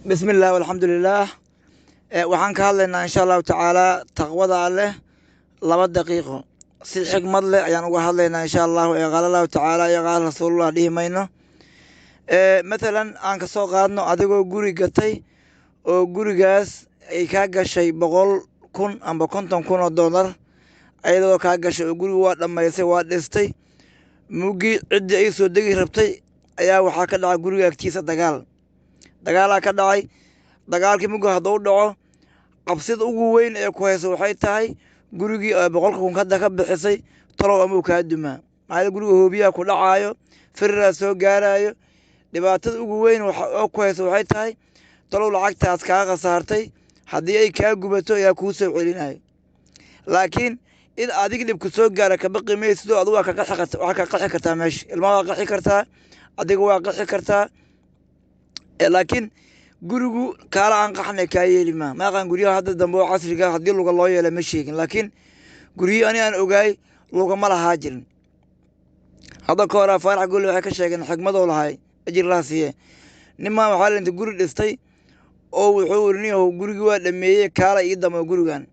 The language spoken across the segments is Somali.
Bismi illah, alxamdulilah. Waxaan ka hadlaynaa, insha Allahu tacaala, taqwada Alleh. 2 daqiiqo si xikmad leh ayaan uga hadlaynaa, insha Allahu. Ee qaala Allahu tacaala iyo qaala Rasuulullah dhihi mayno. Mathalan, aan kasoo qaadno adigoo guri gatay oo gurigaas ay kaa gashay 100,000 amba $50,000, ayadoo kaa gashay oo guriga waa dhammaysay, waa dhistay. Muggi ciddii ay soo degi rabtay ayaa waxaa ka dhacay guriga agtiisa dagaal. Dagaalaa ka dhacay. Dagaalkii mugga hadduu dhaco, cabsida ugu weyn ee ku hayso waxay tahay gurigii oo 100,000 hadda ka bixisay talow amuu kaa dumaa. Maxaa guriga hoobiyaha ku dhacaayo, firiraa soo gaaraayo. Dhibaatada ugu weyn oo ku hayso waxay tahay talow lacagtaas kaa khasaartay haddii ay kaa gubato ayaa kuu soo celinayo. Laakiin in adig dhibku soo gaara kaba qiimaysido, adigu waa waxaa ka qaxi kartaa meesha, ilmaha waa qaxi kartaa, adiga waa qaxi kartaa, laakiin gurigu kaala aan qaxnay kaa yeeli maa. Ma aqaan guryaha hadda dambe oo casriga haddii luga loo yeela, ma sheegin, laakiin guryihii ani aan ogaay lugama lahaa jirin. Hadda ka horaa Faarax Golle waxay ka sheegeen xikmadoo lahay, ajir laha siiye. Nimaan waxaa la inta guri dhistay oo wuxuu iri: "Ninyahow, gurigii waa dhameeyey, kaala ii damo gurigan."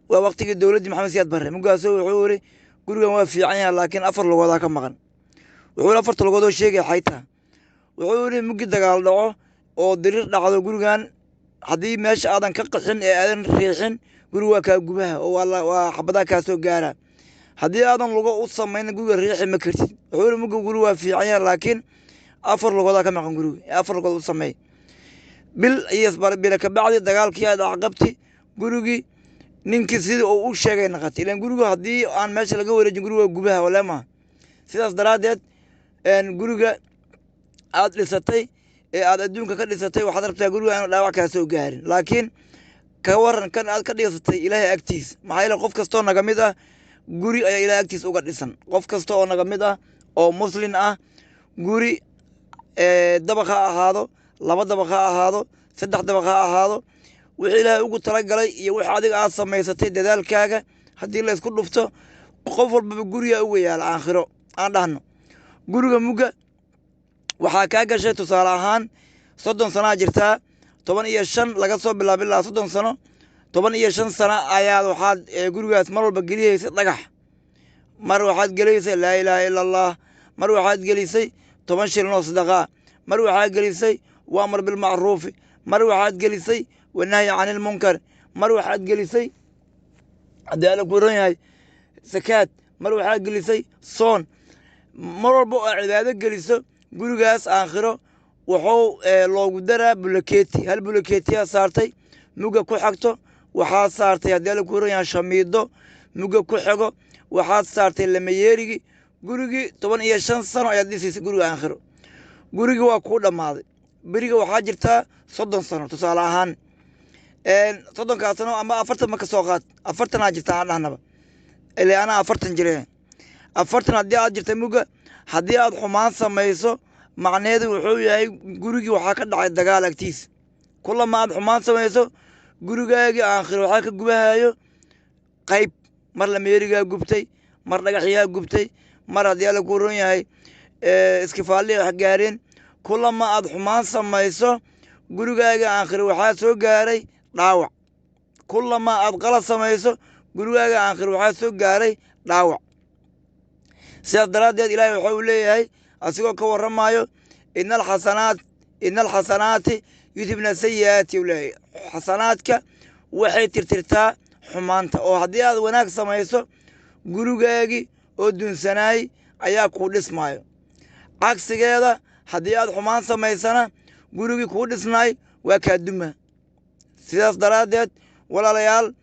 Waa waqtigii dowladdii Maxamed Siyaad Barre. Mugaasoo wuxuu iri: "Gurigan waa fiican yahay, laakiin afar lugoodaa ka maqan." Wuxuu iri: "Afarta lugoodoo sheegay xaytaa?" Wuxuu yidhi: "Muggi dagaal dhaco oo diriir dhacdo, gurigan haddii meesha aadan ka qaxin ee aadan riixin, guriga waa kaa gubaha oo waa xabadaha kaa soo gaara. Haddii aadan lugo u samayn, guriga riixi ma kartid." Wuxuu yidhi: "Mugga guriga waa fiican yahay, laakiin afar lugoodaa ka maqan guriga, ee afar lugood u sameey." Bil iyo bila kabacdi dagaalkii aad caqabti gurigii ninkii sidii uu u sheegay naqatay. Ilaan gurigu haddii aan meesha laga wareejin, guriga waa gubaha waleema. Sidaas daraaddeed, guriga aad dhisatay ee aad adduunka ka dhisatay, waxaad rabtaa guriga inuu dhaawac kaa soo gaarin. Laakiin ka waran kan aad ka dhisatay Ilaahay agtiis? Maxaa yeele, qof kastoo naga mid ah guri ayaa Ilaahay agtiis uga dhisan. Qof kasta oo naga mid ah oo Muslin ah, guri dabaq ha ahaado, laba dabaq ha ahaado, saddex dabaq ha ahaado, wixii Ilaahay ugu talagalay iyo wixii adiga aad samaysatay dadaalkaaga haddii la isku dhufto, qof walbaba gurigaa uga yaala aakhiro. Aan dhahno guriga mugga waxaa kaa gashay, tusaale ahaan, 30 sanaa jirtaa. 15 laga soo bilaabo ilaa 30 sano, 15 sano ayaad waxaad gurigaas mar walba gelihaysay dhagax. Mar waxaad gelaysay "Laa ilaaha ila Allah", mar waxaad gelisay 10 shilin oo sadaqaa, mar waxaad gelisay "waamar bilmacruufi", mar waxaad gelisay "wanahyi cani ilmunkar", mar waxaad gelisay, haddii Alla ku ran yahay, sakaad, mar waxaad gelisay soon. Mar walba oo cibaado geliso gurigaas aakhiro, wuxuu loogu daraa bulaketi. Hal bulaketiyaa saartay, mugga ku xagto waxaad saartay, haddii Alla ku ran yahay, shamiido. Mugga ku xigo waxaad saartay lamayeerigii. Gurigii 15 sano ayaad dhisaysay guriga aakhiro. Gurigii waa kuu dhammaaday. Beriga waxaa jirtaa 30 sano, tusaale ahaan, 30-kaa sano ama 40 ma ka soo qaad, 40-aa jirta aan dhahnaba, ilaa anaa 40 jire. 40 haddii aad jirta, mugga haddii aad xumaan samayso, macnaheedu wuxuu yahay gurigii waxaa ka dhacay dagaal agtiisa. Kulama aad xumaan samayso, gurigaagii aakhiro waxaa ka gubahayo qayb. Mar lameerigaa gubtay, mar dhagaxyaa gubtay, mar haddii Alla ku ron yahay iskifaalihii wax gaareen. Kulama aad xumaan samayso, gurigaaga aakhiro waxaa soo gaaray dhaawac. Kulama aad qalad samayso, gurigaaga aakhiro waxaa soo gaaray dhaawac. Sidaas daraaddeed, Ilaahay waxa uu leeyahay asigoo ka warramayo: "Ina alxasanaat, ina alxasanaati yudhibna sayi'aati," uu leeyahay. Xasanaadka waxay tirtirtaa xumaanta, oo haddii aad wanaag samayso, gurigaagii oo dunsanaay ayaa kuu dhismaayo. Cagsigeeda, haddii aad xumaan samaysana, gurigii kuu dhisnaay waa kaa duma. Sidaas daraaddeed, walaalayaal,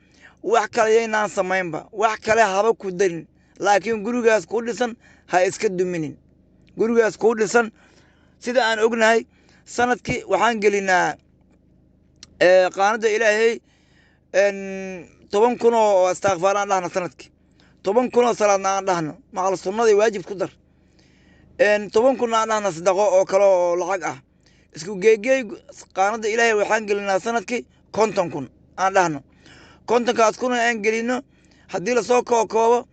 wax kale yaynaan samaynba, wax kale haba ku darin, laakiin gurigaas kuu dhisan ha iska duminin. Gurigaas kuu dhisan, sida aan ognahay, sanadkii waxaan gelinaa qaanadda Ilaahay 10,000 oo istakfaar aan dhahno, sanadkii 10,000 oo salaadna aan dhahno, macal sunnadii waajib ku dar, 10,000 aan dhahno sadaqo oo kale oo lacag ah. Isku geegeey, qaanadda Ilaahay waxaan gelinaa sanadkii 50,000 aan dhahno. 50-kaas kun aan gelino, haddii lasoo kookoobo,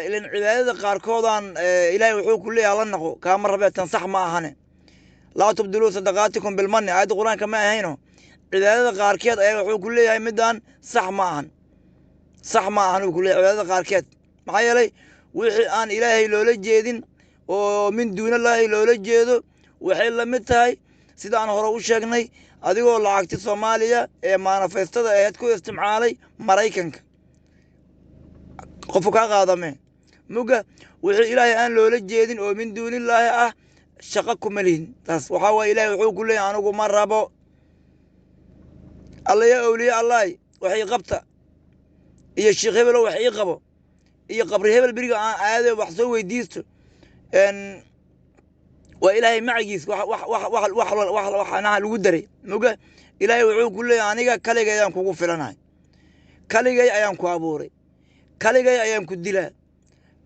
ilan cibaadada qaarkoodaan Ilaahay wuxuu ku leeyahay la naqo kaama rabeetan, sax ma ahane. Laa tubdiluu sadaqaatikum bilmanni, aayadda Qur-aanka ma ahayno. Cibaadada qaarkeed ayaa wuxuu ku leeyahay midaan sax ma ahan, sax ma ahan uu ku leeyahay cibaadada qaarkeed. Maxaa yeelay wixii aan Ilaahay loola jeedin oo min duunallaahi loola jeedo waxay la mid tahay sida aan hore u sheegnay, adigoo lacagti Soomaaliya ee maanifestada ahayd ku isticmaalay Maraykanka, qofku kaa qaadame. Muga wixii Ilaahay aan loola jeedin oo min duunillaahi ah shaqo kuma lihin. Taas waxaa waaye Ilaahay wuxuu ku leeyahay anigu ma rabo. Alla yaa awliye Allahi waxay qabta, iyo sheekh hebelo wax ii qabo, iyo qabri hebel beriga aan aado wax soo weydiisto, waa Ilaahay macigiis wax lagu daray. Muga Ilaahay wuxuu ku leeyahay aniga kaligay ayaan kugu filanahay, kaligay ayaan ku abuuray, kaligay ayaan ku dilaa,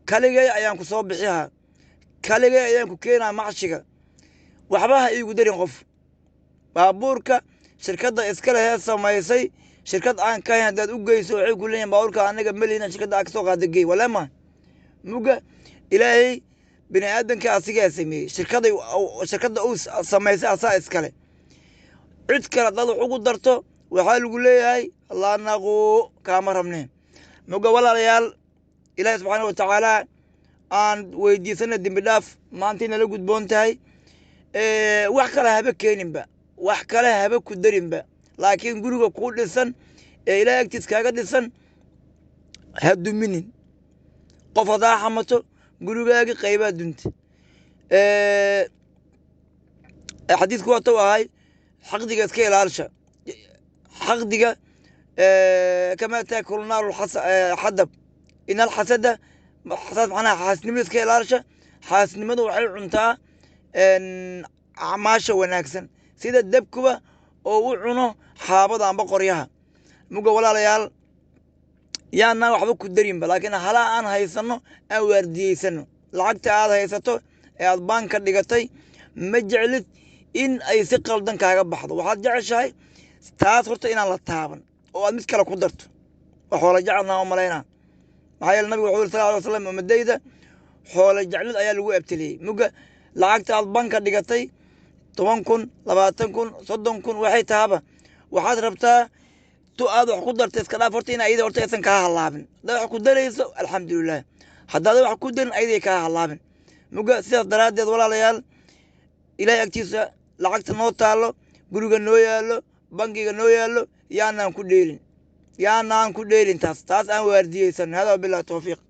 kaligay ayaan ku soo bixihaa, kaligay ayaan ku keenaa macshiga. Waxba ha iigu darin qof. Baabuurka shirkadda iska lehee samaysay, shirkad aan ka hayn haddaad u geyso, waxay ku leeyihin baabuurka anaga melihin, shirkadda aad ka soo qaada gey waleema. Muga Ilaahay bini aadanka asigaa sameeyey, shirkaday shirkadda uu samaysay asaa iskale. Cid kale haddaad wax ugu darto waxaa lagu leeyahay laa naquu, kaama rabneen. Muga walaalayaal, Ilaahay subxaana watacaala aan weydiisana dembi dhaaf, maantay nala gudboon tahay. Wax kale haba keeninba, wax kale haba ku darinba, laakiin guriga kuu dhisan ee Ilaahay agtiis kaaga dhisan ha duminin. Qof haddaa xamato gurigaagi qaybaa dunta. Xadiidku waa tou ahay xaqdiga iska ilaalsha, xaqdiga kamaa taakulu naaru xadab in alxasada, saas macnaha xaasnimada iska ilaalsha. Xaasnimadu waxay cuntaa acmaasha wanaagsan sida dabkuba oo u cuno xaabada amba qoryaha. Muga walaalayaal, yaanaan waxba ku darinba, laakiin halaa aan haysano aan waardiyeysano. Lacagta aad haysato ee aad baanka dhigatay ma jeclid in ay si qaldan kaaga baxdo. Waxaad jeceshahay taas horta inaan la taaban oo aad mid kale ku darto. Waa xoola jecelnaa oo malaynaa. Maxaa yeele nabigu wuxuu yiri sal alay wasalam, ummadayda xoola jeclid ayaa lagu abteliyey. Muga lacagta aad banka dhigatay 10,000, 20,000, 30,000 waxay tahaba, waxaad rabtaa tu aad wax ku darta iska dhaaf horta in ayada horta aysan kaa halaabin. Haddaad wax ku darayso alxamdulilah, haddaad wax ku darin ayaday kaa halaabin. Muga sidaas daraaddeed walaalayaal, Ilaahay agtiisa lacagta noo taallo, guriga noo yaallo, bangiga noo yaallo, yaanaan ku dheelin, yaanaan ku dheelin. Taas aan waardiyeysan. Hada wabillahi tawfiiq.